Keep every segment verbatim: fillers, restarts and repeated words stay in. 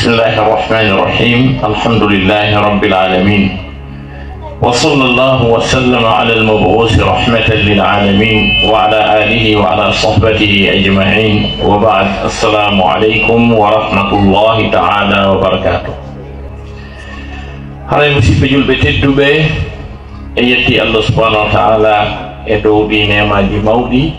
بسم الله الرحمن الرحيم. الحمد لله رب العالمين. وصلى الله وسلم على المبعوث رحمة للعالمين وعلى آله وعلى صحبه أجمعين. وبعد. السلام عليكم ورحمة الله تعالى وبركاته. Haray, musidɓe julɓe tedduɓe, en yetti Allah subhanahu wa ta'ala e dow ɗi neemaaji mawɗi,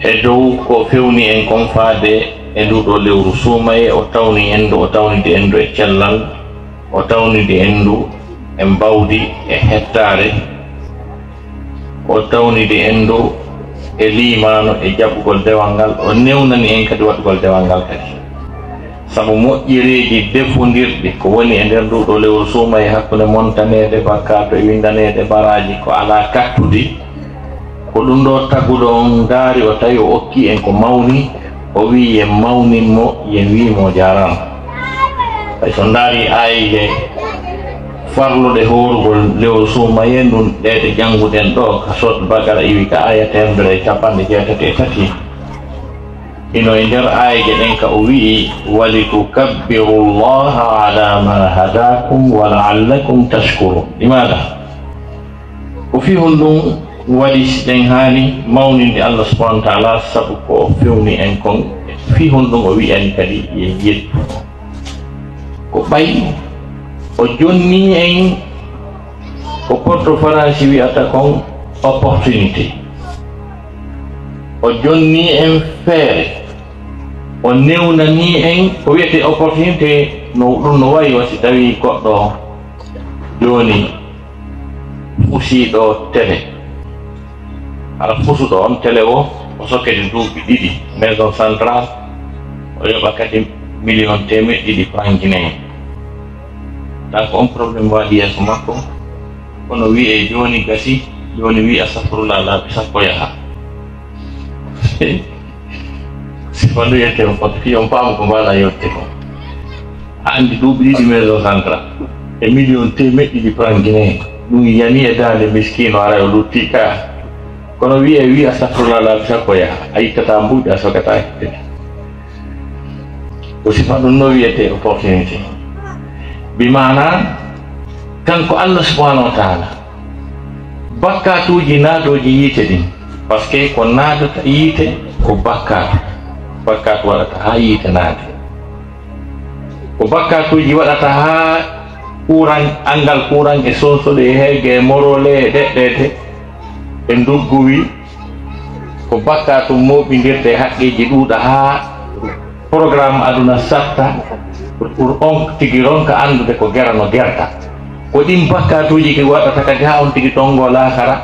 e dow ko fewni en kon faade e ndu ɗo lewru suumaye, o tawni en ndu, o tawnidi en ndu e cellal, o tawnidi en ndu e mbawdi e hettaare, o tawnidi en ndu e liimaano e jaɓugol dewal ngal, o newnani en kadi waɗugol dewal ngal kadi. Sabu moƴƴereeji defondirɗi ko woni e nder ndu ɗo lewru suumaye hakkunde montaneede bakkaato e winndaneede baraaji ko alaa kattudi, ko ɗum ɗo taguɗo on ndaari, o tawi o okki en ko mawni, o wi'i en mawnin mo, yen wi'i mo o jaaraama. Hay so ndaari aayeeje farluɗe hoorugol lewru suumaye ndun, ɗe ɗe jannguɗen ɗo ka Soot Bakara iwi ka aaya teemedere e capanɗe jeetati e tati. Hino e nder aayeeje ɗen ka o wi'i: "Walitukabbirullaha ala ma hadakum wa la'allakum tashkurun." Limaada? Ko fii honɗun waɗi si ɗen haani mawninde Allah subhanahu wa ta'ala sabu ko o fewni en kon? Fii honɗun o wi'ani kadi yen yettu? Ko ɓay o jonni en ko porto Faransi wi'ata kon opportunité. O jonni en feere. O newnani en ko wi'etee opportunité, no ɗum no wayi wa si tawii goɗɗo jooni fusiiɗo télé. Hara fusuɗo on télé o, o sokkete duuɓi ɗiɗi, maison centrale, o yoɓa kadi million teemeɗɗe ɗiɗi franc guinéen. Taw ko on problème waɗi yeeso makko, kono wi'e jooni gasi, jooni wi'a astafurullah laabi sappo yaha. Sifa ndu yette on foti, fii on faamu ko mbaɗa yewte ko. A anndi duuɓi ɗiɗi maison centrale e million teemeɗɗe ɗiɗi franc guinéen. Ɗum yani e daande miskiino, ara o lutti ka. Kono wi'e, wi'a astafurullah laabi sappo yaha, a ittata mbuuɗi, a sogataa hittude. Ko sifa ɗum no wi'etee opportunité. Bi maana, kanko Allah subhanahu wa ta'ala, bakkaatuuji naatooji yiite ɗin, parce que ko naatata yiite ko bakkaatu. Bakkaatu waɗata haa yiite naate. Ko bakkaatuuji waɗata haa kuuran, anngal kuuran e sonsoɗe e heege e moroole e ɗeɗɗeete e ndugguwi. Ko bakkaatu mooɓindirta e haqqeeji ɗuuɗa haa programme aduna satta, pour on tigi ronka anndude ko gera no gerta. Ko ɗin bakkaatuuji ki waɗata kadi haa on tigi tonngo laakara,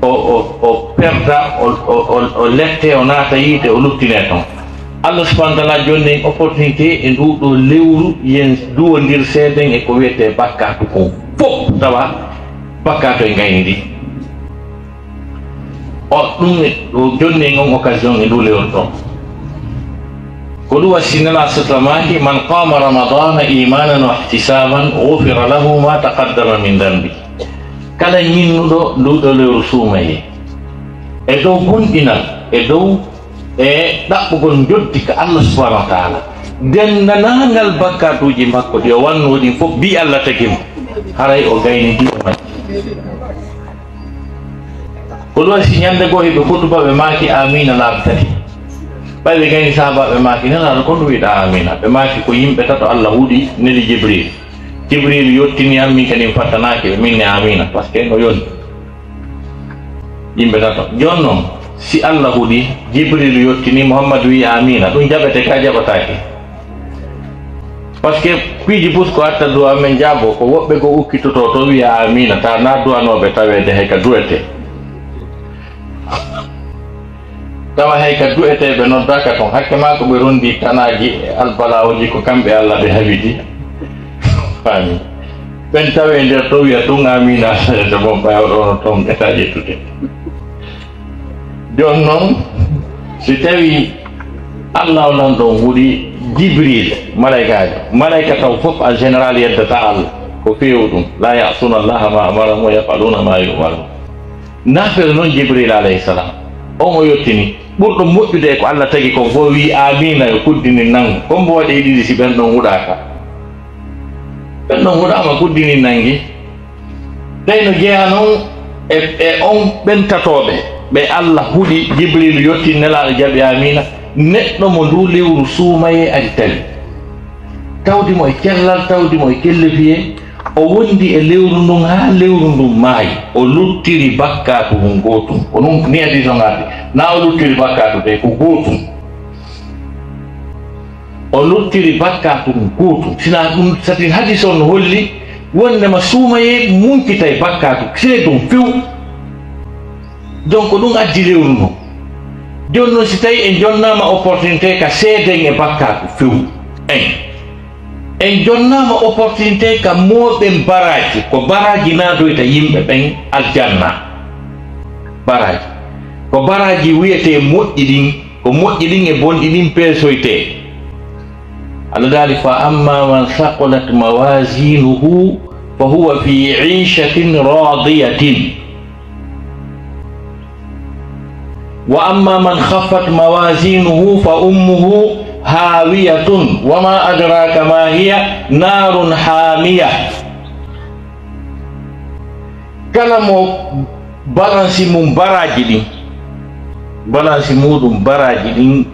o, o, o perda, o, o, o, o lette, o naata yiite, o luttine ton. Allah subhanahu wa ta'ala jonni en opportunité e ndu ɗo lewru, yen duwondir seeden e ko wi'etee bakkaatu kon fof, tawa bakkaatu e ngayni ndi. O, ɗum e, o jonni en on occasion e ndu lewru ɗo. Ko ɗum waɗi si Nelaaɗo sallallahu alayhi wa sallam maaki: "Man qama Ramadana imanan wa ihtisaban, ghufira lahu ma taqaddama min dhanbi." Kala ñinnuɗo ndu ɗo lewru suumaye, e dow gomɗinal, e dow e ɗaɓɓugol njoddi ka Allah subhanahu wa ta'ala, denndaangal bakkaatuuji makko ɗi o wannoo ɗin fof, bi Allah tagi mo, haray o gaynii ɗi, o majji. Ko ɗum waɗi si ñande goo hiɓe hutuba ɓe maaki amiina laabi tati. Ɓay ɓe gayni sahaabaaɓe maaki, Nelaaɗo, ko honɗum wi'uɗaa amiina? Ɓe maaki, ko yimɓe tato Allah huɗi, neli Jibril. Jibril yottini an, min kadi mi fattanaaki ɓe, min ne amiina, parce que no yoni. Yimɓe tato. Jooni non, si Allah huɗi, Jibril yottini, Muhammad wi'i amiina, ɗum jaɓete ka jaɓataake? Parce que piiji bus ko atta du'a men jaabo, ko woɓɓe goo ukkitotoo to wi'a amiina, ta na du'anooɓe taweede hay ka du'etee. Tawa hay ka du'eteeɓe noddaaka ton, hakke maa ko ɓe rondi tanaaji e albalaawoji, ko kamɓe Allah ɓe habidi. Faami. Ɓen tawe nder to wi'a tun amiina, de bon ɓay oɗo no ton ɓe ta ƴettude. Jooni non, si tawi Allah o Lanɗo on huɗi Jibril, malaykaajo, malayka taw fof en général yeddata Allah, ko feewu ɗum, "La ya'suna Allaha ma amarahum wa yaf'aluna ma yu'marun." Nafel non Jibril alayhi salam, on o yottini, Ɓurɗo moƴƴude e ko Allah tagi kon, ko o wi'i, "Aamiina, yo kuddini nanngu." Kon mbo waɗi ɗiɗi si ɓen ɗon huɗaaka. Ɓen ɗon huɗaama, kuddini nanngi. Tawi no jeyaa non e, e on ɓen tatooɓe, ɓe Allah huɗi, Jibriilu yotti, Nelaaɗo jaɓi, aamiina. Neɗɗo mo ndu lewru suumayee ari tawi. Tawdi mo e cellal, tawdi mo e kellefiyee, o wondi e lewru ndun haa lewru ndun maayi. O luttiri bakkaatu hun gootun. Ko ɗun ni hadiisi on ardi. Na o luttiri bakkaatu ɓe, ko gootun. O luttiri bakkaatu ngun gootun. Sina ɗun, satin hadiisi on no holli wondema suumayee munkitay bakkaatu seedon few. Donc ɗun addi lewru ndun. Jooni non, si tawi en jonnaama opportunité ka seeden e bakkaatu few, en, en jonnaama opportunité ka mooɓen baraaji, ko baraaji naadoyta yimɓe ɓen aljanna. Baraaji. Ko baraaji wi'etee moƴƴi ɗin, ko moƴƴi ɗin e bonɗi ɗin peesoytee. Allah daali, "Fa amma man saqulat mawazinuhu fa huwa fi ishatin radiyatin. Wa amma man khaffat mawazinuhu fa ummuhu hawiyatun. Wa ma adraka ma hiya, narun hamiya." Kala mo balansi mum baraaji ɗin, balansi muɗum baraaji ɗin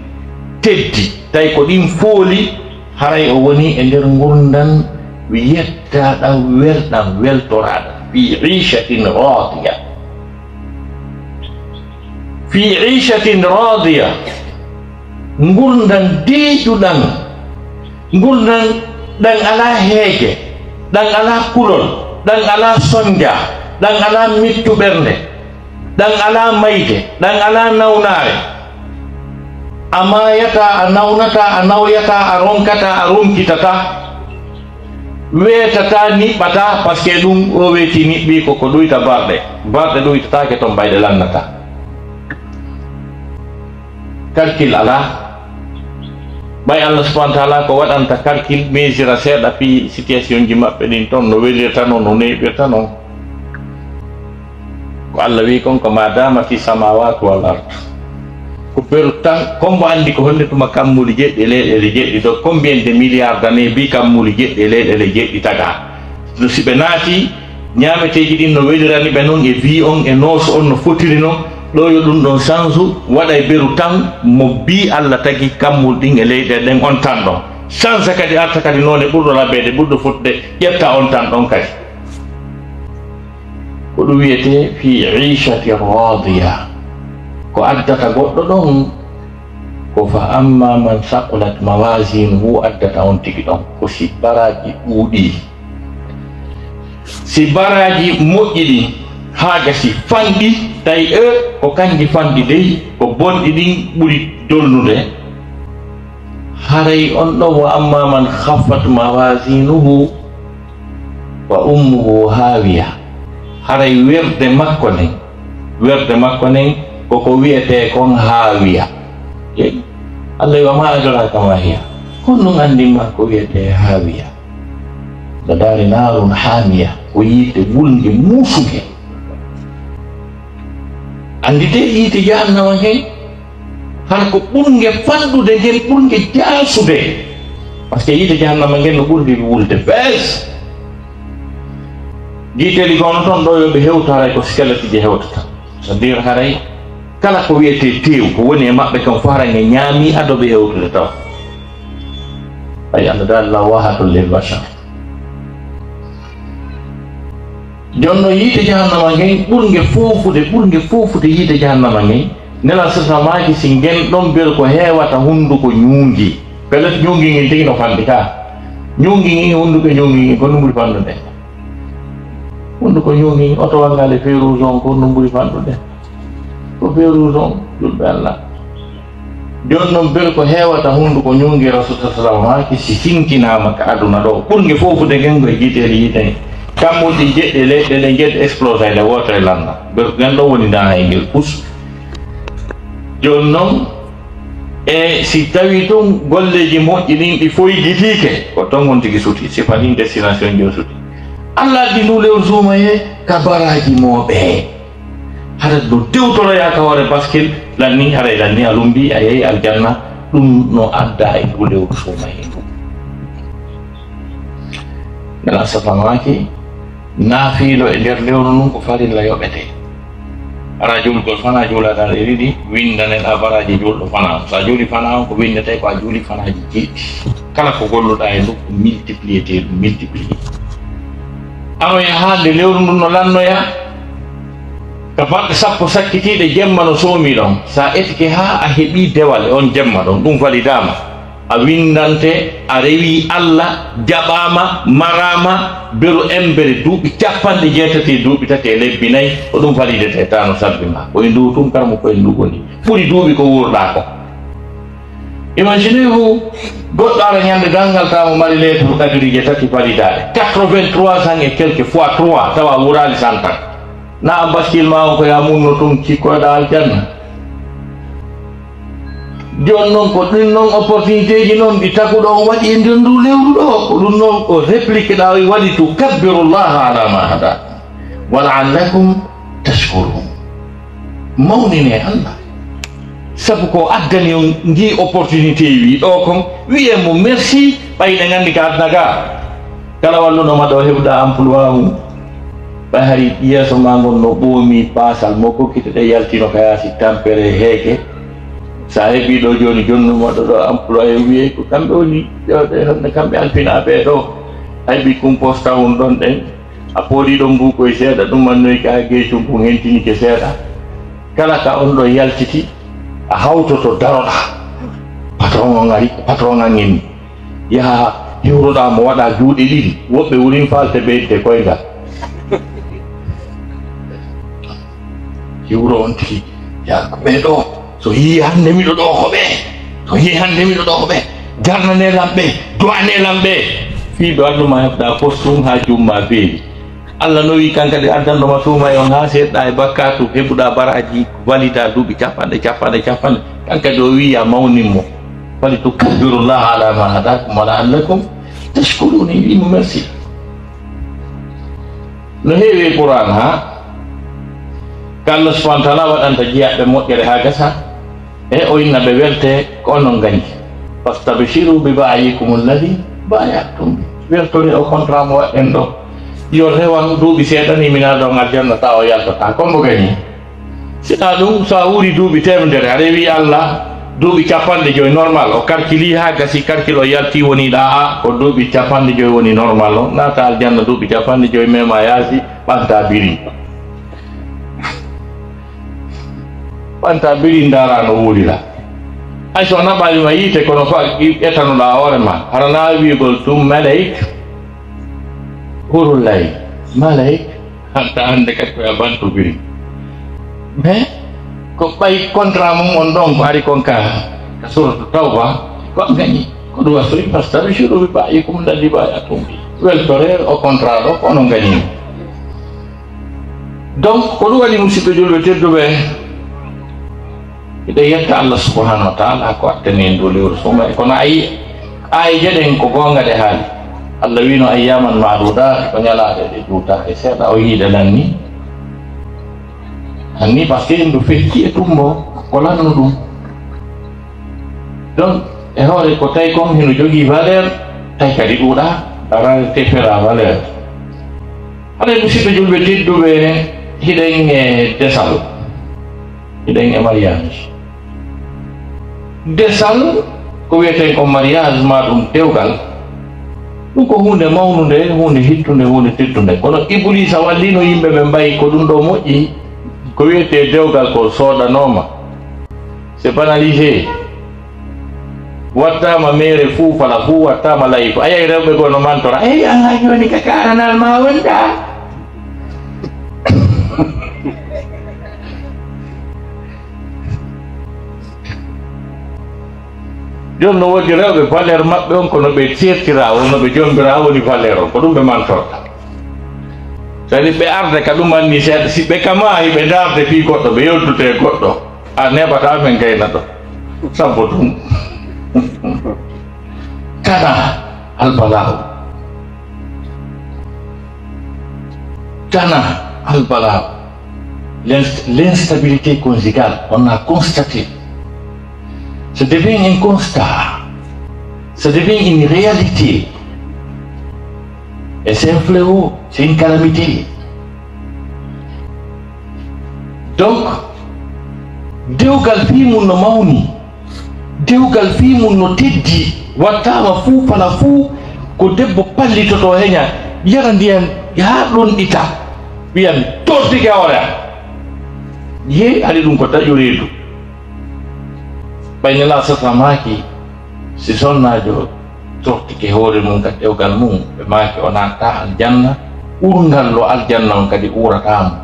teddi, tawi ko ɗin fooli, haray o woni e nder ngurndan yettaaɗan, welɗan, weltoraaɗan. Fi ishatin radiya. Fi ishatin radiya. Ngurndan deeƴuɗan, ngurndan ɗan alaa heege, ɗan alaa kulol, ɗan alaa sonja, ɗan alaa mettu ɓernde, ɗan alaa mayde, ɗan alaa nawnaare. A maayataa, a nawnataa, a nawyataa, a ronkataa, a ronkitataa, weetataa, niɓɓataa, parce que ɗun o weeti niɓɓi ko ko ɗuyta barɗe. Barɗe ɗuytataake ton, bayɗe lannataa. Calcul alaa. Ɓay Allah subhanahu wa taala ko waɗanta calcul, mesure seeɗa fii situation ji maɓɓe ɗin ton, no welirta non, no neeɓirta non. Ko Allah wi'i kon ko, "Ma damati samawatu wal ard." Ko beru tan, ko mbo anndi ko honde tuma kammuuli jeɗɗi e leyɗeele jeɗɗi ɗo, combien de milliards d'années bi kammuuli jeɗɗi e leyɗeele jeɗɗi tagaa. No si ɓe naati, ñaameteeji ɗin no welirani ɓe non e vie on, e noosu on no fotiri non, ɗo yo ɗun ɗon sansu, waɗa e beru tan mo bi Allah tagi kammuuli ɗin e leyɗeele ɗen on tan ɗon. Sansa kadi, arta kadi noone ɓurɗo labeede, ɓurɗo fotde, ƴetta on tan ɗon kadi. Ko ɗum wiyetee fi iishati raadiya. Ko addata goɗɗo ɗon, ko fa amma man saqulat mawazinuhu addata on tigi ɗon, ko si baraaji ɗuuɗii. Si baraaji moƴƴi ɗin, haa gasi fanɗi, tawi e ko kanji fanɗi dey, ko bonɗi ɗin ɓuri dolnude. Haray on ɗon, wa amma man khaffat mawazinuhu fa ummuhu haawiya. Haray werde makko nden, werde makko nden koko wiyetee kon haawiya. Jeyi. Allah wi, wa ma adraka ma hiya. Honɗum anndin ma ko wiyetee haawiya? Nde daari naarun haamiya, ko yiite wulnge muusunge. Annditee yiite jahannama ngen, hara ko ɓurnge fanɗude ngen, ɓurnge jaasude. Parce que yiite jahannama ngen no ɓurdi wulde fees. Giiteli kono ton ɗo yo ɓe hewto, haray ko squelette ji hewtata. C'est-à-dire haray kala ko wiyetee teew, ko woni e maɓɓe kan fof, haray nge ñaami ado ɓe hewtude taw. Ay, Allah daali lawahatun lil bashar. Jonno yiite jahannama ngen, ɓurnge foofude, ɓurnge foofude yiite jahannama ngen, Nela sasa maaki si ngen ɗon bel ko heewata hunnduko ñuungi. Pelet ñuungi ngin tigi no fanɗi ka. Ñuungi ngin, hunnduko ñuungi ngin, ko no ɓuri fanɗude. Hunnduko ñuungi ngin, oto wanngaale feu rouge on, ko no ɓuri fanɗude. Ko feu rouge on, julɓe Allah. Jooni non, bel ko heewata hunnduko ñuungi, Rasul sallallahu alaihi wasallam maaki, si sintinaama ka aduna ɗo, ɓurnge foofude ngen ko e giiteeli yiite. Kammuuli jeɗɗi e leyɗeele jeɗɗi explosayde, wootere lannda. Bel ko ngen ɗon woni ndaa hay ngel pus. Jooni non, e si tawi tun golleeji moƴƴi ɗin ɗi foygitiike, ko ton on tigi suti, sifa ɗin destination ji o suti. Allah addi ndu lewru suumayee ka baraaji mooɓe. Hara no tewtoroyaa ka hoore bascule, Lanni, haray lanni a lumbi, a yehi aljanna. Ɗum no adda e ndu lewru suma e ndu. Nela safamaaki, naafiilo e nder lewru ndun ko farilla yoɓete. Ara juulgol fana juulaɗa ɗe ɗiɗi, windaneɗa baraji juulɗo fana on. So a juuli fana on, ko windete ko a juuli fanaji jeeɗi. Kala ko golluɗa e ndu, ko multiplier te ɗum, multiplier. Aroya haa nde lewru ndun no lannoya, ka balɗe sappo sakkitiiɗe jemma no soomi ɗon. Sa etike haa a heɓi dewal e on jemma ɗon, ɗum validama. A windante, a rewi Allah, jaɓama, marama, beru embere duuɓi capanɗe jeetati e duuɓi tati e lebbi nayi, ko ɗum validete tano sabbi ma. Ko e ndu tun karamo ko e ndu woni. Ɓuri duuɓi ko wuurɗa ko. Imaginez-vous, goɗɗo ara ñande dangal tawa mo mari lettre kadiri je tati validaɗe. Quatre-vingt-trois ans et quelques fois trois, tawa a wurali santan. Na a baskil ma on ko ya munno tun cikkoɗa aljanna. Jon non ko ɗin non opportunité ji non ɗi taguɗo on waɗi e nder ndu lewru ɗo. Ko ɗum non o réplique ɗa o waɗi tu kabbirullaha ala ma hada. Wa la'allakum tashkurun. Mawnine Allah. Sabu ko addani on ndi opportunité wi ɗo kon, wi'e mo merci, ɓay ɗen anndi ka aduna ga. Kala walluno ma ɗo heɓuɗa emploi mum. Ɓay hari yeeso ma ngon no ɓoomi basal mo kokkite ɗe yaltino ka yaasi tampere heeke. Sa heɓi ɗo joni jonnuma ɗo ɗo employé wi'e ko kamɓe woni ɗo ɗe honno kamɓe alfina ɓe ɗo. Hay ɓikkun posta on ɗon ɗen. A pooɗi ɗon mbuukoy seeɗa, ɗum annoy ka geecum kun hentinike seeɗa. Kala ka on ɗon yaltiti, a hawtoto daroɗa. Patron on ari, patron an en. Yaha hiwroɗa mo waɗa juuɗe ɗiɗi. Woɓɓe wurin falte ɓeyde koyngal. Hiwro on tigi, ya ko ɓe ɗo. So yii hannde miɗo ɗo ko ɓe. So yii hannde miɗo ɗo ko ɓe. Jarnane lam ɓe, du'ane lam ɓe. Fii ɓe wallu ma heɓɗa postum ha jumma beeli. Allah no wi kan kadi addanɗo ma tuuma e on ha seeɗa e bakkatu heɓuɗa baraji valida duuɓi capanɗe, capanɗe, capanɗe. Kan kadi o wi ya mawnin mo. Fali tukabbirullaha ala ma hadakum wa la'allakum tashkurun. Wi mo merci. No heewi e Qur'an ha ka Allah subhanahu wa ta'ala waɗanta jiyaaɓe moƴƴere ha gasa. E o inna ɓe welte ko onon gañi. Fastabshiru bi ba'yikum alladhi bay'atum bi. Weltore o contrat mo waɗɗen ɗo. Yo rewan duuɓi seeɗa ni mina ɗon aljanna ta o yaltata. Kombo gañi. Sina ɗum so a wuuri duuɓi temedere a rewi Allah duuɓi capanɗe joyi normal o karkili ha gasi karkil o yalti woni ɗa a ko duuɓi capanɗe joyi woni normal o naata aljanna duuɓi capanɗe joyi mema yaasi ɓanta biri. Ɓanta biri ndaara no wuurira. Hay so naɓaali ma yiite kono ko a ƴetanoɗa hoore ma hara na wiigol tum maleyk hurullay maleyk hatta hannde kadi koye a bantu biri. Mais ko ɓay contrat mum on ɗon ko ari kon ka ka suratu tawba ko a gañi ko ɗum a soyi pastabshiru bi ba'yikum alladhi bay'atum bi. Weltore o contrat ɗo ko onon gañi. Donc ko ɗum waɗi musidɓe julɓe tedduɓe hiɗen yetta Allah subhanahu wa ta'ala ko attani en dow lewru suma e kono ayi ayeje ɗen ko goonga ɗe haali. Allah wino ayyaman madudat ko ñalaaɗe ɗe duuta e seeɗa o yiiɗe lanni anni par ce que ndu fecci e tumbo ko lannu ɗum. Donc e hoore ko tawi kon hino jogii valeur tawi kadi ɗuuɗa rarete fera valeur. Haɗa musidɓe julɓe tedduɓe hiɗen e desal hiɗen e mariage. Desal ko wiyeten ko mariage ma ɗum dewgal. Ɗum ko hunde mawnunde hunde hittunde hunde teddude kono iblisa wallino yimɓe ɓe mbayi ko ɗum ɗo moƴƴi. Ko wiyete dewgal ko soodanoma. C'est banalisé. Wattama mere fuu fala fuu wattama layi fuu ayay rewɓe goo no mantora ey ala joni ka karanal ma wonɗa. Joni no woodi rewɓe valeur maɓɓe on ko no ɓe sertira won no ɓe jombira woni valeur on ko ɗum ɓe mantorta. Sadi ɓe arde ka ɗum anni seeɗa si ɓe kama hiɓe darde fii goɗɗo ɓe yewtute goɗɗo. A neɓata men gayna ɗo sabbo ɗum. Tana albalaw. Tana albalaw. L'inst-, l'instabilité conjugale, on a constaté. Ça devient un constat. Ça devient une réalité. Et c'est un fléau, c'est une calamité. Donc, dewgal fii mum no mawni. Dewgal fii mum no teddi, wattaama fuu pala fuu, ko debbo pallitotoo heña, yara ndiyan haa ɗonɗita, wiya mi tortike hoore am. Yee, haɗi ɗum ko taƴo reedu. Ɓay Nelaaɗo sasa maaki, si sonnaajo tortike hoore mum ka dewgal mum, ɓe maaki o naattaa aljanna, urngal lo aljanna on kadi uurataa mo.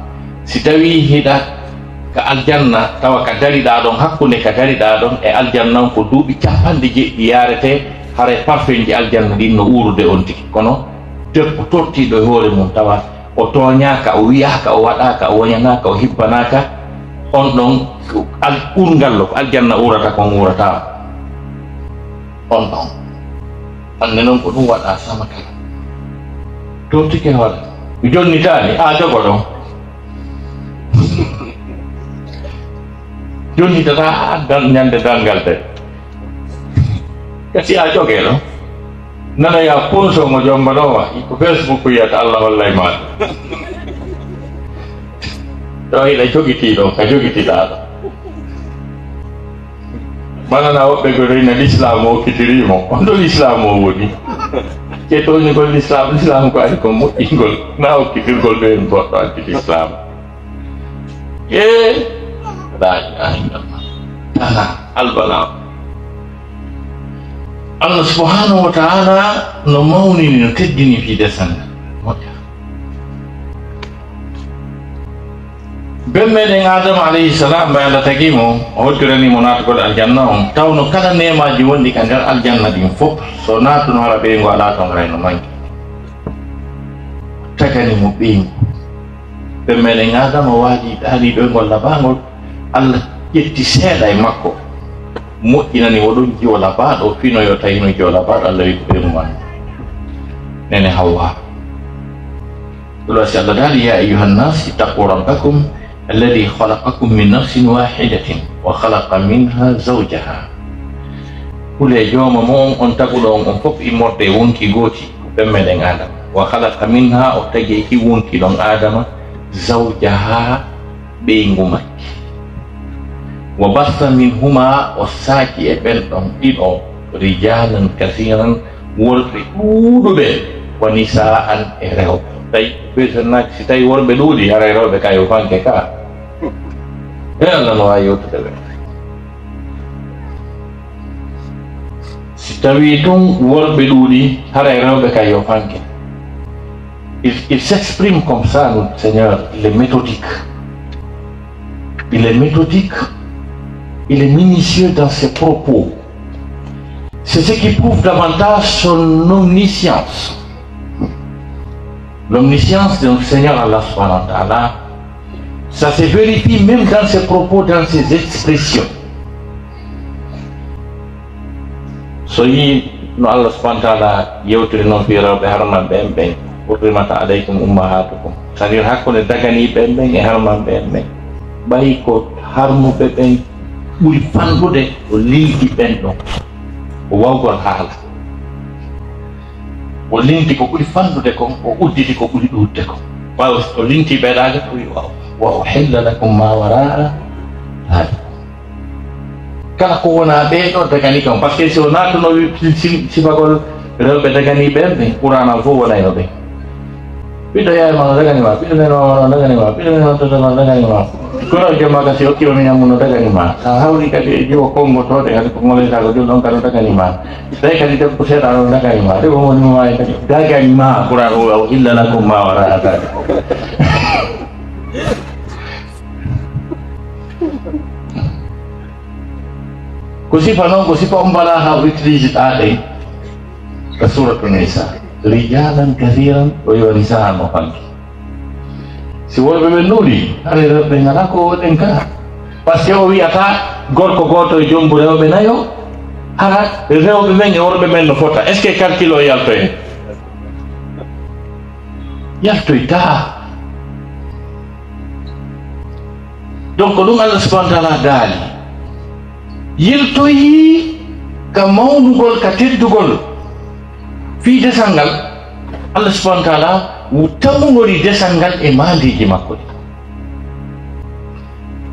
Si tawii hiɗa ka aljanna, tawa ka dariɗaa ɗon, hakkunde ka dariɗaa ɗon e aljanna on ko duuɓi capanɗe jeeɗiɗi yaaretee, haray parfumji aljanna ɗin no uurude on tigi. Kono debbo tortiiɗo e hoore mum, tawa o tooñaaka, o wiyaaka, o waɗaaka, o woñanaaka, o hibbanaaka, on ɗon al-, urngal lo ko aljanna uurata kon uurataa on ɗon. Hannde noon ko ɗum waɗa sama kala. Tottike hoore. Mi jonnitaani, a jogo ɗon. Jonnitata haa dan-, ñande darngal de. Kasi a jogee ɗon. Nana ya ponso mo jombanoowa. Ko Facebook yiyata Allah hollay ma. Ɗo hiɗa jogitii ɗon, ka jogitiɗaa ɗon. Manana woɓɓe ko reyna l'islam o okkitirii mo. On ɗo l'islam o woni. Ke toñugol l'islam, l'islam ko ari ko moƴƴingol. Na okkitirgol ɓe en goɗɗo addi l'islam. E la ilaha illallah. Tana albala. Allah subhanahu wa ta'ala no mawnini, no teddini fii desanngal. Moƴƴa. Ben meɗen Adama alayhi salam, ɓe Allah tagi mo, o hoddorani mo naatugol aljanna on, tawno kala neemaaji wonɗi ka nder aljanna ɗin fof, so naatuno hara ɓeyngu alaa ton, haray no manki. Tagani mo ɓeyngu. Ben meɗen Adama waali ɗaaniiɗo e ngol laɓaangol, Allah ƴetti seeɗa e makko, moƴƴinani mo ɗon jiwo laɓaaɗo, fino yo tawino jiwo laɓaaɗo, Allah wi ko ɓeyngu man. Nene Hawwa. Ɗum waɗi si Allah daali, "يا أيها الناس اتقوا ربكم الذي خلقكم من نفس واحدة وخلق منها زوجها." Hulee jooma mo'on, on taguɗo on, on fof immorde e wonki gooti, ko ben meɗen Adama. "وخلق منها", o tagi e ki wonki ɗon Adama, "زوجها", ɓeyngu makki. "وبث منهما", o saaki e ɓen ɗon ɗiɗo, "رجالا كثيرا", worɓe ɗuuɗuɓe, "ونساء", e rewɓe. Tawi, ɓe so na-, si tawi worɓe ɗuuɗi, haray rewɓe ka yo fanke ka. E Allah no waawi yewtude ɓe. Si tawi ɗum worɓe ɗuuɗi, haray rewɓe ka yo fanke. Il, il s'exprime comme ça, notre Seigneur. Il est méthodique. Il est méthodique. Il est minutieux dans ses propos. C'est ce qui prouve davantage son omniscience. L'omniscience de notre Seigneur Allah subhanahu wa ta'ala, ça se vérifie même dans ses propos, dans ses expressions. So yii no Allah subhanahu wa ta'ala yewtiri noon fii rewɓe harmanɓe en ɓen, "حرمت عليكم أمهاتكم." C'est-à-dire hakkunde daganiiɓe en ɓen e harmanɓe en ɓen. Ɓay ko harmuɓe ɓen ɓuri fanɗude, o linti ɓen ɗon. O wawgol haala. O linti ko ɓuri fanɗude kon, o udditi ko ɓuri ɗuuɗde kon. Ɓaawo o linti ɓe ɗaga, o wi, "Wa, وأحل لكم ما وراء ذلك." Kala ko wonaa ɓee ɗoo dagani kam, parce que si o naatuno wi-, si-, si-, sifagol rewɓe daganii ɓeen, ɓe Qur'aana o fof wonayno ɓe. Ɓiɗɗo yaay ma no dagani ma, ɓiɗɗo nene ma no dagani ma, ɓiɗɗo nene ma no dagani ma. Kono o jomma ka si okki ma ñammu no dagani ma. Sa hawri kadi e jiwo konngotooɗe kadi ko ngoleyta ko ɗum ɗon kadi no dagani ma. Tawi kadi debbo seeɗa no dagani ma. Debbo mo woni mo maayi kadi dagani ma. Qur'aana o, "وأحل لكم ما وراء ذلك." Ko sifa noon, ko sifa on mbalaa haa o utilise ɗaa ɗen ka Suuratu Nisaa. رجالا كثيرا, o wi'a nisaa no fanki. Si worɓe ɓen ɗuuɗi, haray rewɓe ngalaa ko woɗen ka. Parce que o wi'ata gorko gooto e jombu rewɓe nayo, hara rewɓe men e worɓe men no fota. Est-ce que calcul o yaltoyay? Yaltoytaa. Donc, ko ɗum Allah subhanahu wa taala daali. Yiltoyi ka mawnugol, ka teddugol fii desal ngal, Allah subhanahu wa taala wu-, tamunori desal ngal e maandeeji makko ɗi.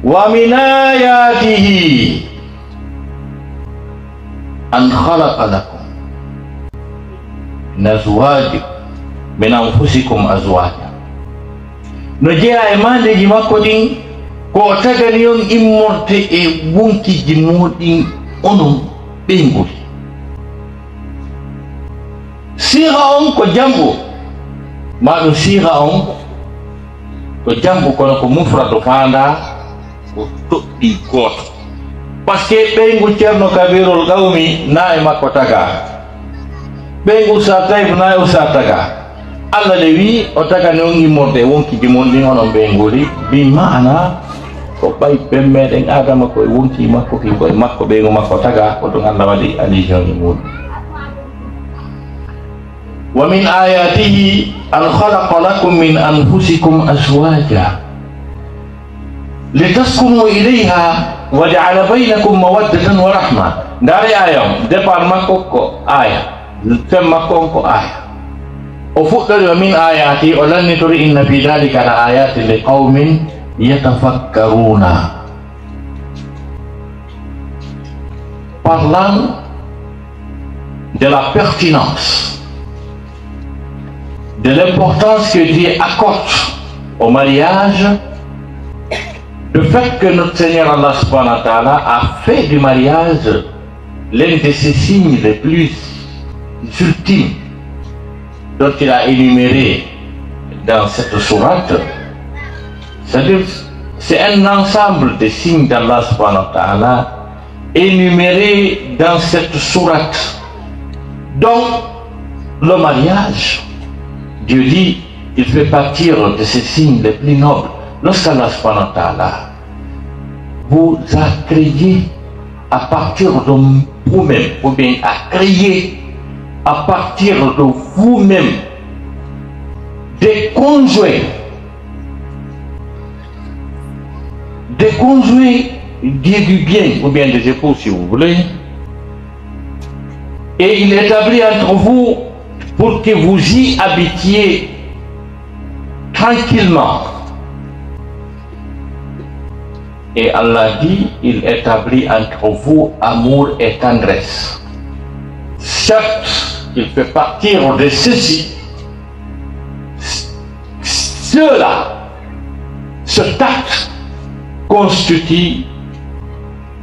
Wa min ayatihi an khalaqa lakum min azwajikum, min anfusikum azwaja. No jeyaa e maandeeji makko ɗin, ko o tagani on immorde e wonkiiji mooɗon onon ɓeynguuli. Siiga on ko jam'u, maa ɗum siiga on ko jam'u, kono ko mufradu faandaa, ko toɗɗii gooto. Parce que ɓeyngu Ceerno Kabirul Qawmi na e makko tagaa. Ɓeyngu Ustaz Tayib na e Ustaz tagaa. Allah le wii o tagani on immorde e wonkiiji mon ɗin onon ɓeynguuli, bi maana ko ɓay ben meɗen Aadama ko e wonkii makko ki, ko e makko ɓeyngu makko tagaa, ko ɗum Allah waɗi allusion e muɗum. Wa min ayatihi an khalaqa lakum min anfusikum azwaja litaskunu ilayha wa ja'ala baynakum mawaddatan wa rahma. Ndaare aaya on, départ makko ko aaya, thème makko on ko aaya. O fuɗɗori wa min ayati, o lannitori inna fi dhalika la ayatin li qawmin yatafakkaruna. Parlant de la pertinence, de l'importance que Dieu accorde au mariage, du fait que notre Seigneur Allah subhanahu wa ta'ala a fait du mariage l'un de ses signes les plus ultimes dont il a énuméré dans cette sourate, c'est-à-dire, c'est un ensemble de signes d'Allah subhanahu wa ta'ala énumérés dans cette sourate. Donc, le mariage, Dieu dit, il fait partie de ces signes les plus nobles. Lorsqu'Allah subhanahu wa ta'ala vous a créé à partir de vous-même, ou bien a créé à partir de vous-même des conjoints, des conjoints du bien, ou bien des époux si vous voulez, et il établit entre vous pour que vous y habitiez tranquillement. Et Allah dit, il établit entre vous amour et tendresse. Certes, il fait partie de ceci. Cela, cet acte constitue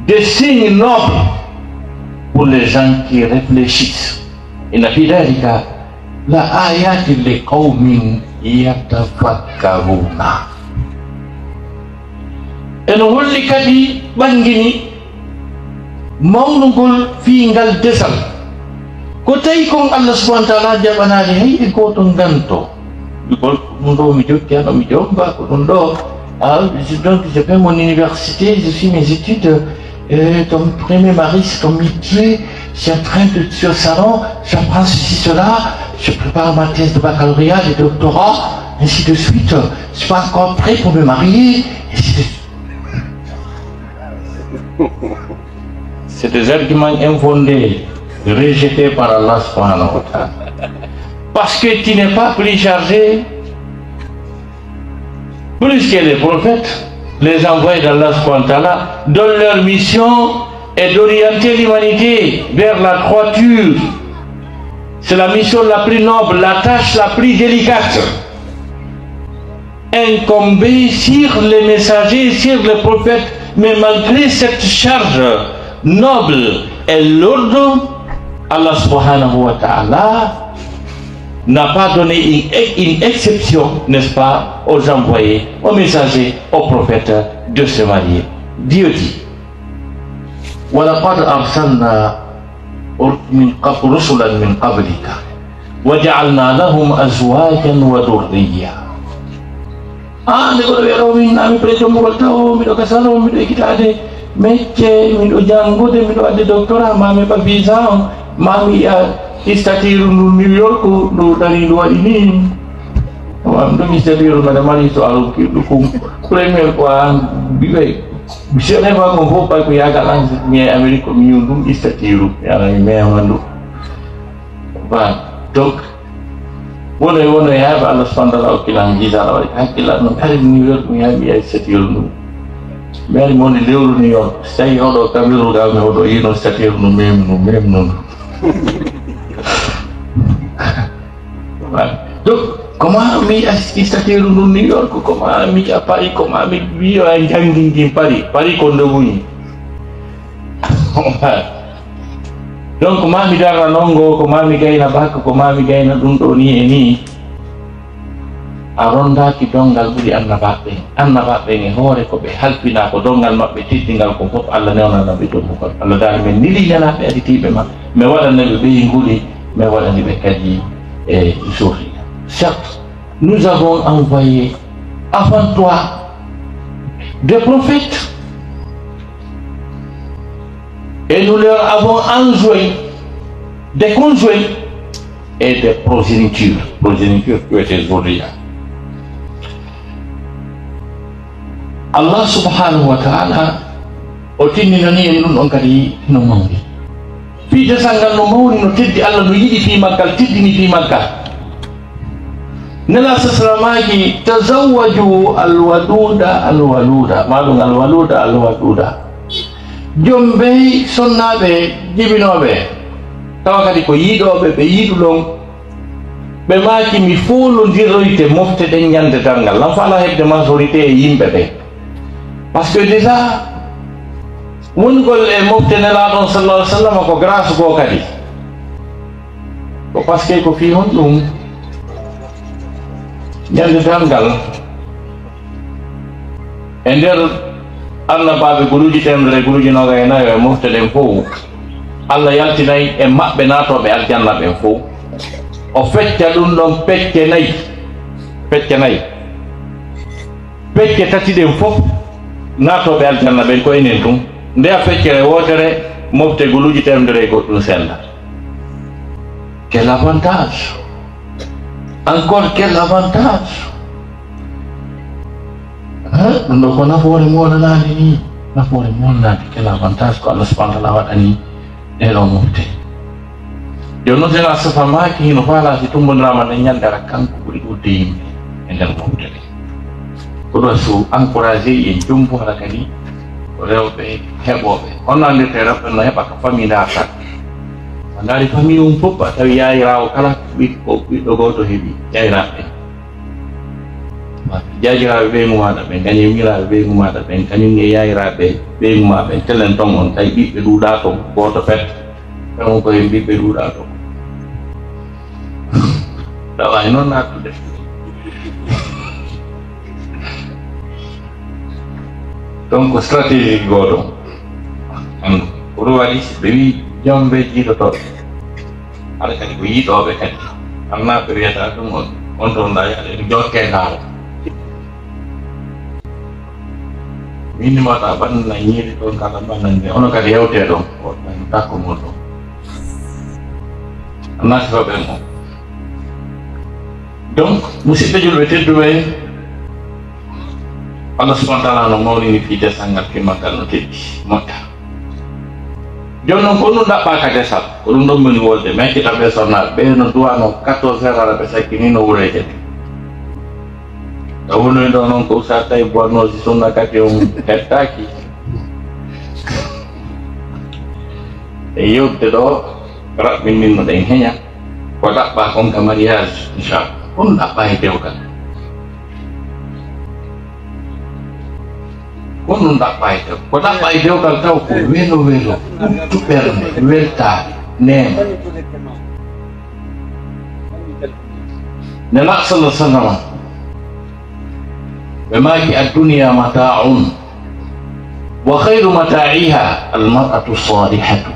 des signes nobles pour les gens qui réfléchissent. Inna fi dhalika la ayatin li qawmin yatafakkaruna. Eno holli kadi ɓangini mawnugol fii ngal desal. Ko tawi kon Allah subhanahu wa ta'ala jaɓanaali hay e gooto nganto. Ɗum ɗo mi jokki hano mi jomba ko ɗum ɗo. Ah, je- donc je fais mon université, je suis mes études. Euh, ton premier mari, c'est ton métier. Je suis en train de, sur le salon, j'apprends ceci, cela. Je prépare ma thèse de baccalauréat, de doctorat, ainsi de suite. Je suis pas encore prêt pour me marier, ainsi de suite. C'est des arguments infondés, rejetés par Allah subhanahu wa ta'ala. Parce que tu n'es pas pris en charge plus que les prophètes, les envoyés d'Allah subhanahu wa ta'ala, dont leur mission est d'orienter l'humanité vers la droiture. C'est la mission la plus noble, la tâche la plus délicate incombée sur les messagers, sur les prophètes. Mais malgré cette charge noble et lourde, Allah subhanahu wa ta'ala n'a pas donné une, une exception, n'est-ce pas, aux envoyés, aux messagers, aux prophètes de se marier. Dieu dit, ولقد أرسلنا من قبل رسلا من قبلك وجعلنا لهم أزواجا وذرية. Ah, nde goɗɗo wiya ɗo, min, ami pré jombugol taw, miɗo ka salon, miɗo ekkitaade mecce, miɗo janngude, miɗo waɗde doctorat, ma mi heɓa visa on, ma mi yiya statut ndu New York, ndu darii, ndu waɗi nii. Am ɗum istatiru mbaɗa mari so alu kiɗɗo kum. Premier ko an biɓe. Monsieur Neva ko fof pay ko yagal an mi e Amérique ko mi ñun ɗum istatiru. Yana mi mema ɗum. Ba. Donc, wono e wono e heɓa Allah subhanahu wa ta'ala okkilan visa la waɗi hakkilla no kadi New York mi heɓi ay setiyol ɗum. Mi ari moni lewru New York, so tawi oɗo kamirol ga mi oɗo yino setiyol no mem no mem non. Donc, comment mi aski setiyol ɗum New York, comment mi a Paris, comment mi wiyo ay jangingin Paris, Paris ko ndewuni. Donc mami darra nongo ko mami gayna bakka ko mami gayna ɗum ɗo ni e ni. A rondaki dongal ɓuri annabaɓe ɓen. Annabaɓe ɓen e hoore ko ɓe halfina ko dongal maɓɓe teddingal ko fof Allah newnana ɓe ɗum ko Allah dal men nili nelaɓe aditiɓe ma mi waɗana ɓe ɓeyi nguli mi waɗani ɓe kadi e zurriya. Certes, nous avons envoyé avant toi des prophètes. Et nous leur avons enjoint des conjoints et des progénitures. Progéniture, tu étais zurriya. Allah subhanahu wa ta'ala o tinninani en ɗum ɗon kadi no mawni. Fii desal ngal no mawni no teddi Allah no yiɗi fii maggal teddini fii maggal. Nela sasra maaki tazawwaju alwaduda alwaluda maɗum alwaluda alwaduda. Jombey sonnaaɓe jibinooɓe tawa kadi ko yiɗooɓe ɓe yiɗu ɗon. Ɓe maaki mi foolondiroyte mofte ɗen ñande darngal lan faala heɓde majorité e yimɓe ɓe. Parce que déjà wonugol e mofte nelaaɗon sallallahu alaihi wasallam ko grâce goo kadi. Ko parce que ko fii honɗum ñande darngal e nder annabaaɓe guluuji temedere e guluuji noga e nayo e mofte ɗen fof Allah yaltinay e maɓɓe naatooɓe aljanna ɓen fof o fecca ɗum ɗon pecce nayi pecce nayi pecce tati ɗen fof naatooɓe aljanna ɓen ko enen tun ndeya feccere wootere mofte guluuji temedere e goɗɗum senda. Quel avantage? Encore quel avantage? Ɗum ɗo ko nafoore moolanaande ni nafoore moolanaande quel avantage ko Allah subhanahu wa ta'ala waɗani ɗeɗo mofte. Jooni noon sena safa maaki hino faalaa si tumbondirama nden ñande ara kanko ɓuri ɗuɗde yimɓe e nder mofte ɗe. Ko ɗo so encouragé en jombo hara kadi ko rewɓe heɓooɓe kono anndirte rewɓe no heɓa ka famille darta a ndaari famille um fof a tawi yaayiraawo kala ɓiɗɗo ɓiɗɗo gooto heɓi yaayiraaɓe jaajiraaɓe ɓeyngu maaɗa ɓen kañum yiraaɓe ɓeyngu maaɗa ɓen kañum e yaayiraaɓe ɓeyngu maa ɓen telen ton on tawi ɓiɓɓe ɗuuɗaa to gooto pet tan on ko heen ɓiɓɓe ɗuuɗaa to tawa e noon nattude donc stratégie gooto ko ɗum waɗi ɓe wi jombe jiidotoɓe aɗa kadi ko yiɗoɓe kadi annaaɓe wiyata ɗum on on ɗon da yaɗa en jokke ndaara min ni mata ɓanna ñiiri ɗon kala ɓannande ono kadi hewte ɗon takko mon ɗon annaaɓe hoɓe mo donc musidɓe julɓe tedduɓe allah subhanahu wa taala no mawnini fii desal ngal fii maggal no teddi moƴƴa jooni noon ko ɗum ɗaɓɓaaka desal ko ɗum ɗon moni wolde mi accita ɓe sonnaaɓe ɓe no duwano quatorze heures ara ɓe sakkini no wureeje ɗe taw wonoy ɗo noon ko usa tawi bonnoosi sunna kadi on hettaaki e yewde ɗo raɓɓinninno ɗen heña ko ɗaɓɓa kon ka mariage inchallah kon ɗaɓɓa e dewgal kon ɗum ɗaɓɓa e dewgal ko ɗaɓɓa e dewgal taw ko welo welo ɓuttu ɓernde weltaare neema nela sallah sallama ɓe maaki adduniya mataaun wa khayru mataa'iha almar'atu salihatu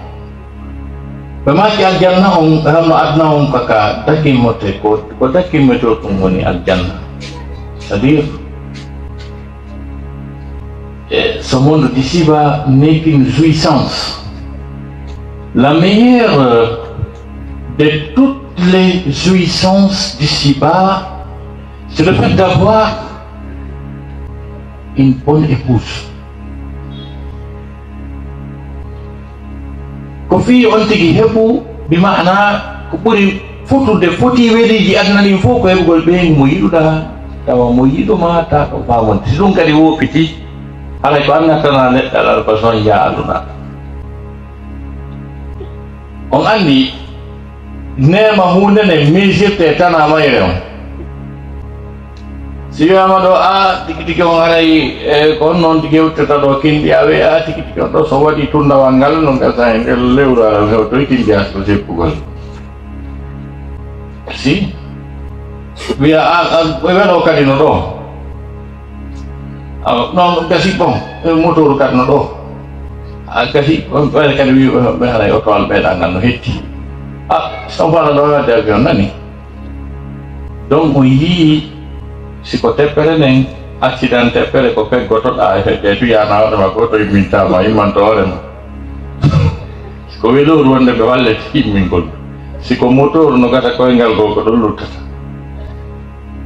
ɓe maaki aljanna on ɓe hamno aduna on kaka dakimmote ko ko dakimmote o ɗum woni aljanna c'est à dire ce monde d'ici-bas n'est qu'une jouissance la meilleure de toutes les jouissances d'ici-bas C'est le fait d'avoir une bonne épouse. Ko fii on tigi heɓu, bi maana ko ɓuri fotude foti weliiji aduna ɗin fof ko heɓugol ɓeyngu mo yiɗuɗaa, tawa mo yiɗumaa, tawa ko faamonde. Si ɗum kadi woppiti, haray ko an nattanaa neɗɗo alal ko soñjaa aduna. On anndi neema huunde ne miijirte e tanaa mayre on. Si wiyaama ɗo, a tigi tigi on haray, e ko on noon tigi hewtata ɗo kinɗi, a wiya a tigi tigi on ɗo so waɗi tundawal ngal no gasa e nder lewru alal hewtoy kinɗi as ko seppugol. Si wiya a, a, ɓe welo kadi no ɗo. Awa, non gasi bon, e motoru kadi no ɗo. A gasi, on ɓe kadi wi ɓe haray oto al ɓeyɗa ngal no hetti. A, so fala ɗo wadde avion nani. Donc on yii si ko teppere nden, accident teppere ko peggotoɗa e feƴƴe tu yana hoore ma goto immintama, immanto hoore ma. Ko weloru wonde ɓe wallete immingol. Si ko motoru no gasa koyngal goo ko ɗon luttata.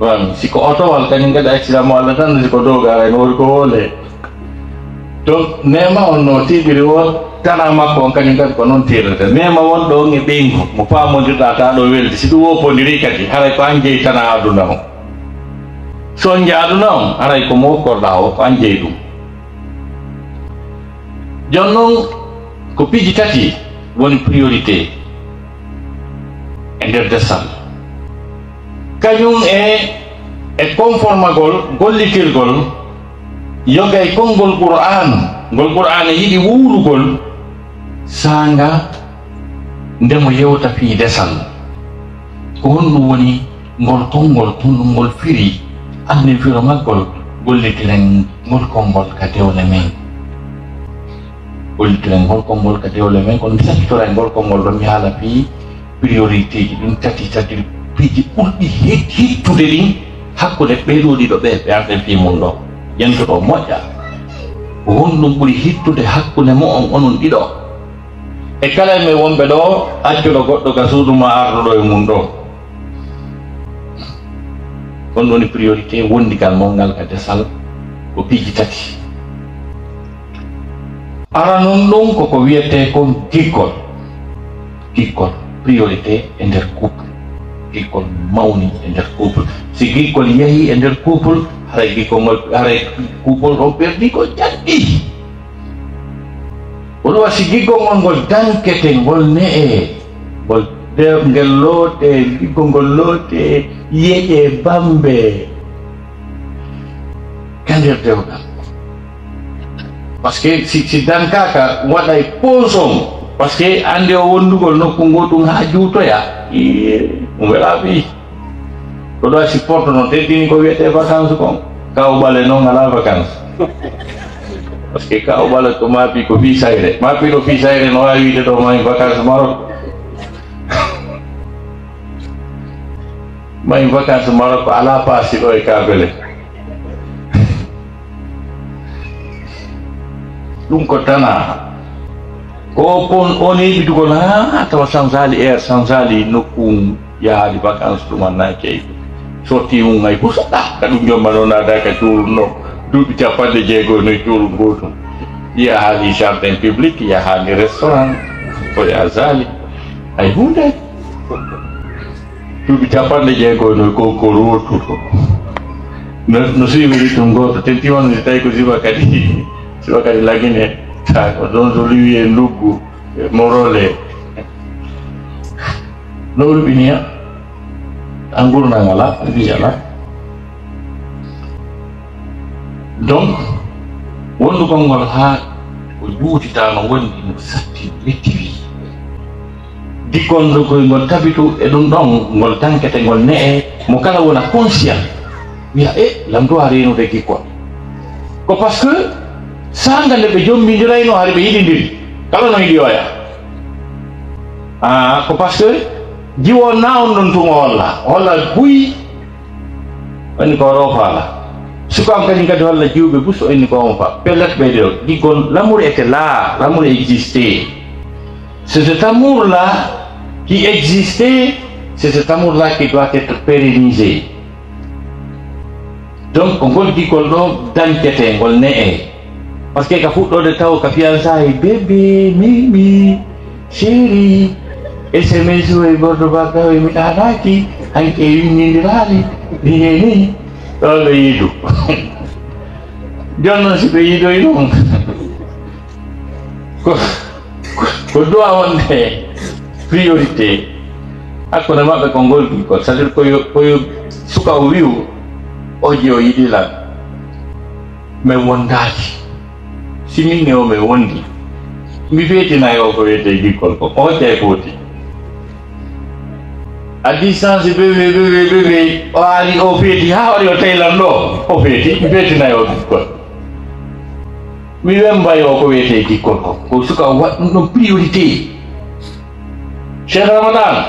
Wan, si ko otowal kañum kadi accident mo Allah tan, si ko dow gaara no woni ko wole. Donc neema on no tiiɗiri o tana makko on kañum kadi ko noon tiirata. Neema won ɗo on e ɓeyngu mo paamondirɗa ta ɗo welde. Si ɗum woppondiri kadi, haray ko an jeyi tana aduna o. So on nja aduna on, haray ko mo okkorɗa o, ko an jeyi ɗum. Jooni noon ko piiji tati woni priorité e nder desal. Kañum e, e conformagol, gollitirgol, yoga e konngol Qur'aan, ngol Qur'aan e yiɗi wuurugol saanga nde mo yewta fii desal. Ko honɗum woni ngol konngol, honɗum ngol firi? Annden firo maggol, gollitiren ngol konngol ka dewle men. Gollitiren ngol konngol ka dewle men, kono mi safitoray ngol konngol ɗo mi haala fii priorité ji ɗin tati, tati piiji ɓurɗi hit-, hittude ɗin hakkunde ɓee ɗoo ɗiɗo ɓe, ɓe arɗen fii mun ɗo. Ƴentoɗo moƴƴa. Ko honɗum ɓuri hittude hakkunde mo'on onon ɗiɗo? E kala e men wonɓe ɗo, accuɗo goɗɗo ka suudu ma arduɗo e mun ɗo. Kon woni priorité wondigal mon ngal ka desal ko piiji tati. Aranun ɗum ko ko wiyetee kon giggol. Giggol, priorité e nder couple. Giggol mawni e nder couple. Si giggol yehi e nder couple, haray giggol ngol, haray couple on perdi ko janɗi. Ko ɗum waɗi si giggol ngol, ngol dankete, ngol ne'e, ngol de-, ngel loote, giggol ngol loote, yeƴe, bambe. Ka nder dewgal. Parce que si, si dankaaka, waɗay ponson. Parce que annde o wondugol nokku ngoo ɗum haa juutoya. Ii, ɗum welaa fii. Ko ɗo a supporte noon, teddini ko wiyetee vacances kon. Kaw Ɓale noon alaa vacances. Parce que Kaw Ɓale ko maapi ko fii sayre. Maapi ɗo fii sayre no waawi wiide ɗo maayi vacances Maroc. Maayi vacances Maroc ko alaa paasi ɗo e Kaabele. Ɗum ko tanaa. Ko kon on heɓitugol haa tawa Sansali Air, Sansali nokku yahaali vacances ɗum annaa ceyɗo. Sotti mum hay husaɗa, ka ɗum jommano naada ka cuurun no. Duuɓi capanɗe jeego no cuurun gootum. Yahaali jardin public, yahaali restaurant, ko yaha Saali. Hay huunde. Duuɓi capanɗe jeego no ko, ko rootuto. No, no suiwiri ɗum gooto, tentima no tawi ko siba kadi, siba kadi lagine. Ta ko ɗon so liwi e nduggu. Morole. No urɓiniya. An gurnal ngal, a, wi ala. Donc, wondu konngol haa ko juutitaano wondi no satti wetti wi. Giggol ngol koy ngol tabitu e ɗum ɗon, ngol dankete, ngol ne'e, mo kala wona conscient. Wiya, e, lamdo a reenude giggol. Ko parce que saanga nde ɓe jommbindirayno hari ɓe yiɗindiri. Kala no yiɗi oya. Ah, ko parce que jiwo na on ɗon tuma holla. Holla buy, woni ko rofaala. Suka on kañum kadi holla jiwɓe bus, o inni ko on fa. Pellet ɓe ɗo, giggol, l'amour était là, l'amour existait. C'est cet amour-là qui existait, c'est cet amour-là qui doit être pérennisé. Donc, ko ngol giggol ɗo dañcetee, ngol ne'ee. Parce que ka fuɗɗoode taw ka fiançailles, bébé, mimi, chéri, S M S o e bordo ba taw e mi ɗaanaaki, hanki e winnindiraali, ni e ni, ɗo ɓe yidu. Jooni noon si ɓe yidoyi noon, ko, ko, ko duwa wonde priorité. Hakkunde maɓɓe ko ngol giggol, c'est-à-dire ko yo, ko yo suka o wi'u, o ji o yiɗi lan. Min wondaaki. Si min e o min wondi, mi feetinay o ko wiyetee giggol ko. O hoccay footi. À distance, bébé, bébé, bébé, o ari, o feeti, haa wari o tawi lan ɗo, o feeti, mi feetinay o giggol. Mi wemmbay o ko wiyetee giggol ko. Ko suka o waɗ ɗum ɗon priorité. Cheikh Ramadan,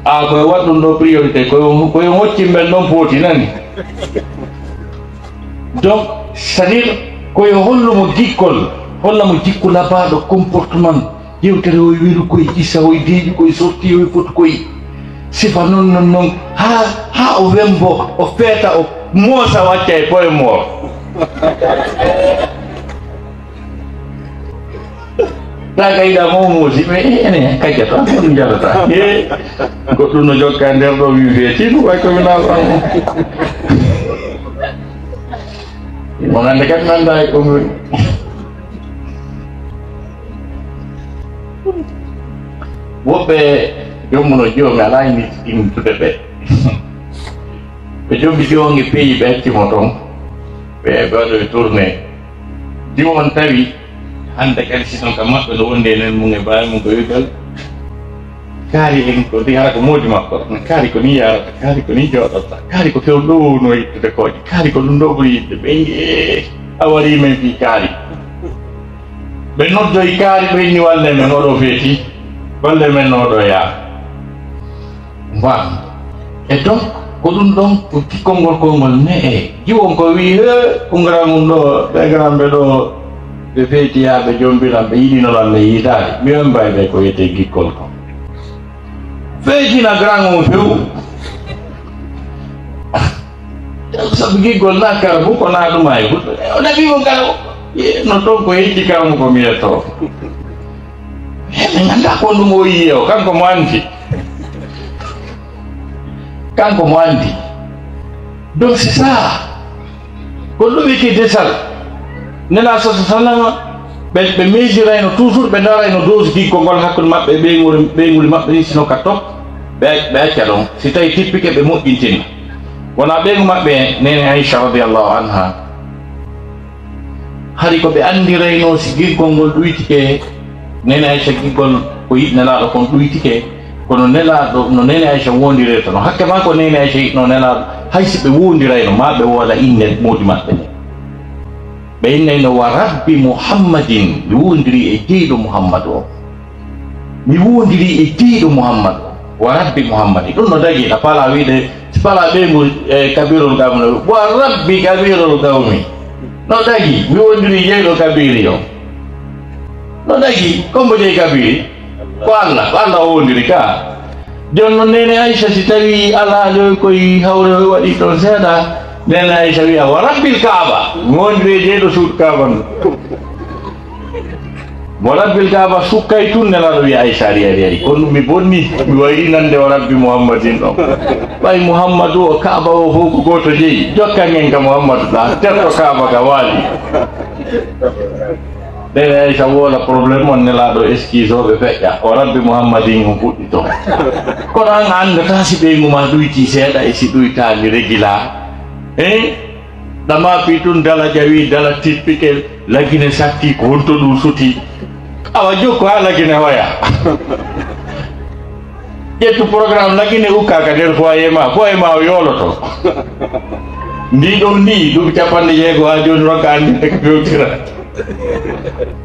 a ko e waɗ ɗum ɗo priorité, ko yo, ko yo hocci mben ɗon footi nani. Donc, c'est-à-dire, ko yo hollu mo gikkol, holla mo jikku labaaɗo, comportement, yewtere o e welu koy, isa o e deeƴu koy, sorti o e fotu koy. Sifa non, non, non, haa, haa o wembo, o feeta, o moosa, o acca e poye moor. Ta kayɗa mo moosi, mais ene kajjata, ɗum jarata. E, goɗɗum no jokka nder ɗo, wi feeti, ɗum way ko mi naawa. Mo nande kadi nanda e ko ngoni. Woɓɓe jommuno jiwo, mi alaa e nit-, innitude ɓe. Ɓe jombi jiwo nge peyi, ɓe acci mo toon. Ɓe, ɓe waɗoyi tournée. Jiwo on tawi hannde kadi, si ɗon ka maɓɓe no wondi e nen mum e baawi mum ko wigal. Kaari en ko ndi hara ko moodi makko. Kaari ko ni yarata, kaari ko ni jooɗorta, kaari ko fewndo wowno yittude kooƴe, kaari ko ɗum ɗo ɓuri yiɗde. Ɓe ngi, "Eh, a warii men fii kaari." Ɓe noddoyi kaari, ɓe inni, "Walle men, oɗo feeti, walle men no oɗo yaa." Mbam. E donc, ko ɗum ɗon ko gikkol ngol, konngol ne'e. Jiwon ko wii, "He, ko ngaran ɗo, ɓe ngaran ɓe ɗo, ɓe feeti yaa ɓe jombiran, ɓe yiɗino lan, ɓe yiitaali." Mi on mbay ɓe ko wiyetee gikkol ko. Feetina grand on few. Sabu giggol na karabu ko na ɗum ay. O ɗaɓi mo karabu. Ye, no toon ko yejji karamu ko mi yetto. He, mi nganndaa ko ɗum o yiye o, kanko mo anndi. Kanko mo anndi. Donc c'est ça. Ko ɗum wiyetee desal. Nelaaɗo sallallahu alayhi wa sallam, ɓe, ɓe meedirayno toujours, ɓe ndarayno dose giggol ngol hakkunde maɓɓe, ɓeyngu-, ɓeynguuli maɓɓe ni, sino ka top, ɓe, ɓe acca ɗon. Si tawi tippike, ɓe moƴƴintina. Wona ɓeyngu maɓɓe, neene Aisha radiyallahu anha. Hari ko ɓe anndirayno si giggol ngol ɗuytike, neene Aisha giggol ko yiɗ Nelaaɗo kon ɗuytike, kono Nelaaɗo, no neene Aisha wondirirta no, hakke maa ko neene Aisha yiɗno Nelaaɗo, hay si ɓe wondirayno, maa ɓe wooda innde moodi maɓɓe nde. Ɓe innayno, "Wa rabbi Muhammadin, mi wondiri e jeyɗo Muhammadu o. Mi wondiri e jeyɗo Muhammadu o. Wa rabbi Muhammadin." Ɗum no dagi, a faalaa wiide, si faalaa ɓeyngu, e, kabirol gam no, "Wa rabbi kabirol gawmi." No dagi, mi wondiri jeyɗo kabiri o. No dagi, kombo jeyi kabiri? Ko Allah, ko Allah o wondiri ka. Jooni noon, neene Aisha, si tawii alhaali o koye hawre o waɗi toon seeɗa, neene Aisha wiya, "Wa rabbil Kaaba, mi wondiri e jeyɗo suudu Kaaba ndu." "Wa rabbil Kaaba," sukkay tun, Nelaaɗo wiya, "Aisha, ari, ari, ari. Kono ɗum mi bonni, mi wayri nande wa rabbi Muhammadin ɗon. Ɓay Muhammadu o Kaaba o fof ko gooto jeyi. Jokkan en ka Muhammadu ɗa, terto Kaaba ka waali." Neene Aisha woola problème on, Nelaaɗo excuse o ɓe feƴƴa. O rabbi Muhammadin on fuɗɗi toon. Kono an a anndataa si ɓeyngu ma ɗuyti seeɗa e si ɗuytaali régula. Hein? Ɗama fii tun dala ƴawi, dala tippike, Lagine satti, ko honto ɗum suti? Awa jokku haa Lagine hoya. Ƴettu programme Lagine ukka ka nder foyer ma, foyer ma o yooloto. Ndi ɗon ndi, duuɓi capanɗe jeego haa jooni, rokka anndinde ka fewtira.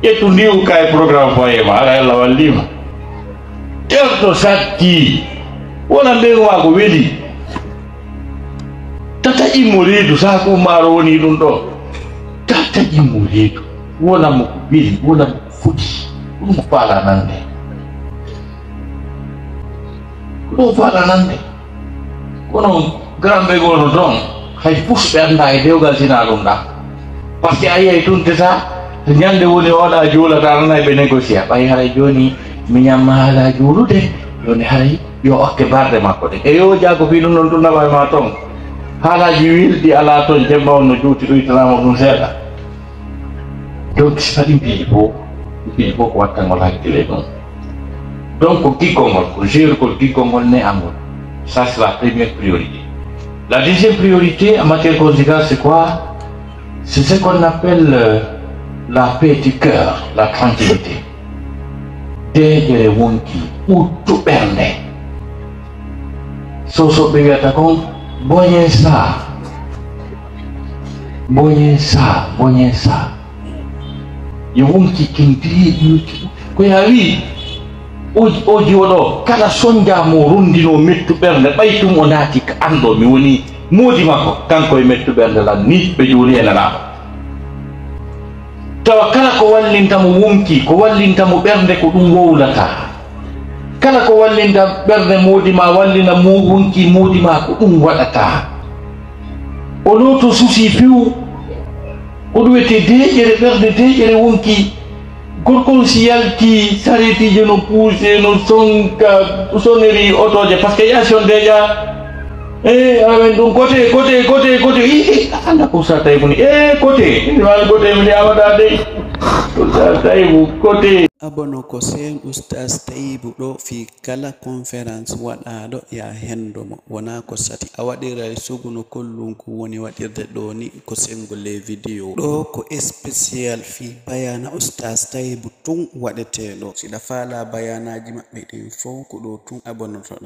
Ƴettu ndi ukka e programme foyer ma, hara Yalla wallii ma. Terto satti, wona ɓeyngu ma ko weli. Tata immo reedu, saha ko ummaaro woni ɗum ɗo. Tata immo reedu, wona mo ko weli, wona mo ko foti. Ko ɗum o faalaa nande. Ko ɗum o faalaa nande. Kono garamɓe gooto toon, Hay pus ɓe annda e dewgal sina ɗum ɗa. Parce que a yiyay tun tesa, so ñande woni oɗa juulata, nanay ɓe négocier. Ɓay haray jooni mi ñamma haala juulude, jooni haray yo okke barɗe makko ɗen. E yo jaago fii ɗum ɗon tun naɓa e ma ton. Haalaaji wilɗi alaa ton, jemma on no juuti ɗuytanama ɗum seeɗa. Donc si faɗi piiji fof, piiji fof ko wattangol hakkille ɗum. Donc ko giggol ngol, ko jeerugol giggol ngol ne angol. Ça c'est la première priorité. La deuxième priorité en matière conjugale, c'est quoi? C'est ce qu'on appelle euh, la paix du cœur, la tranquillité. Deeƴere wonki ɓuttu ɓernde. Sosoɓe wiyata kon boñe sa, boñe sa, boñe sa. Yo wonki kin deeƴuki. Ko ya wi o o jiwo ɗo kala sonja mo rondino mettu ɓernde ɓay tum o naati ka anɗo mi woni moodi makko kanko e mettu ɓernde lan ni ɓe juuli e nanaama. Tawa kala ko wallinta mo wonki, ko wallinta mo ɓernde ko ɗum wowlata. Kala ko wallinta ɓernde moodi ma, wallina mo wonki moodi ma ko ɗum waɗata. O looto susi few. Ko ɗum wiyetee deeƴere ɓernde, deeƴere wonki. Gorko on si yalti, sareetiije no puuse, no sonka, sonnerie otooje, parce que yaasi on déjà. E amen ɗum kote kote kote kote i i anda ko sa tawi muni e kote ina wawi kote mi yamata dey ko sa tawi mu kote. Abono ko seen Oustaz Taibou ɗo fii kala conférence waɗaaɗo ya hendo mo, wonaa ko sati. A waɗiray sugu no kollunku woni waɗirde ɗoo ni ko senngo les vidéos. Ɗoo ko spécial fii bayaana Oustaz Taibou tun waɗetee ɗoo. Si ɗa faalaa bayaanaaji maɓɓe ɗin fow ko ɗoo tun abonotoɗaa.